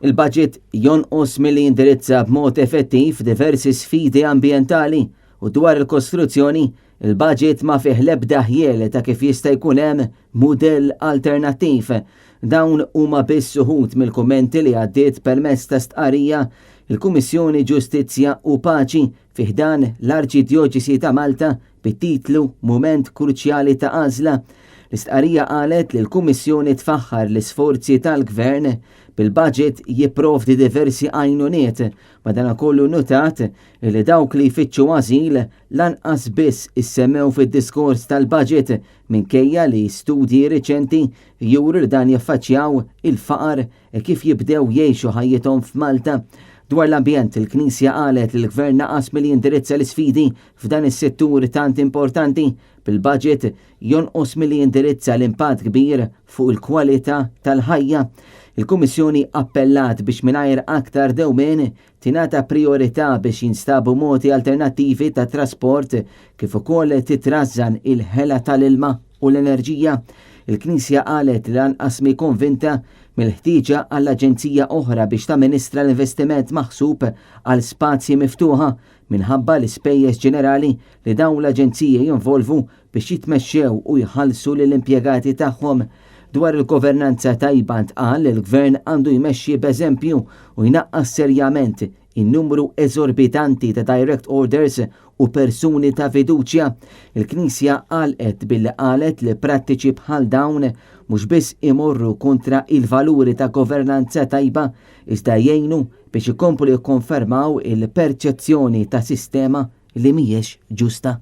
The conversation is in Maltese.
Il-budget jonqos milli jindirizza b'mod effettiv diversi sfidi ambjentali u dwar il-kostruzzjoni, il-budget ma fih l-ebda ħjiel ta' kif jista' jkun hemm mudell alternattiv. Dawn huma biss uħud mill-kummenti li għaddiet permezz ta' stqarrija il-Kummissjoni Ġustizzja u Paċi fi ħdan l-Arċidjoċesi ta' Malta bit-titlu Mument Kruċjali ta' Għażla. L-istqarrija qalet li l-Kummissjoni tfaħħar l-isforzi tal-Gvern bil-budget jipprovdi diversi għajnuniet, madanakollu nnutat li dawk li jfittxu ażil lanqas biss issemmew fid-diskors tal-budget minkejja li studji riċenti juru li dan jaffaċċjaw il-faqar e kif jibdew jgħixu ħajjithom f'Malta. Dwar l-ambjent, il-Knisja qalet li l-Gvern naqas milli jindirizza l-isfidi f'dan is-settur tant importanti, bil-budget jonqos milli jindirizza l-impatt kbir fuq il-kwalità tal-ħajja. Il-Kummissjoni appellat biex mingħajr aktar dewmien tingħata prijorità biex jinstabu modi alternattivi ta' trasport kif ukoll titrażżan il-ħela tal-ilma u l-enerġija. Il-Knisja qalet li lanqas mhi konvinta mill-ħtieġa għal aġenzija oħra biex tamministra l-investiment maħsub għal spazji miftuħa minħabba l-ispejjeż ġenerali li dawn l-aġenziji jinvolvu biex jitmexxew u jħallsu lill-impjegati tagħhom. Dwar il-governanza tajba ntqal li l-Gvern għandu jmexxi b'eżempju u jnaqqas serjament in-numru eżorbitanti ta' direct orders u persuni ta' fiduċja. Il-Knisja għalqet billi qalet li prattiċi bħal dawn mhux biss imorru kontra il-valuri ta' governanza tajba iżda jgħinu biex ikomplu jikkonfermaw il-perċezzjoni ta' sistema li mhijiex ġusta.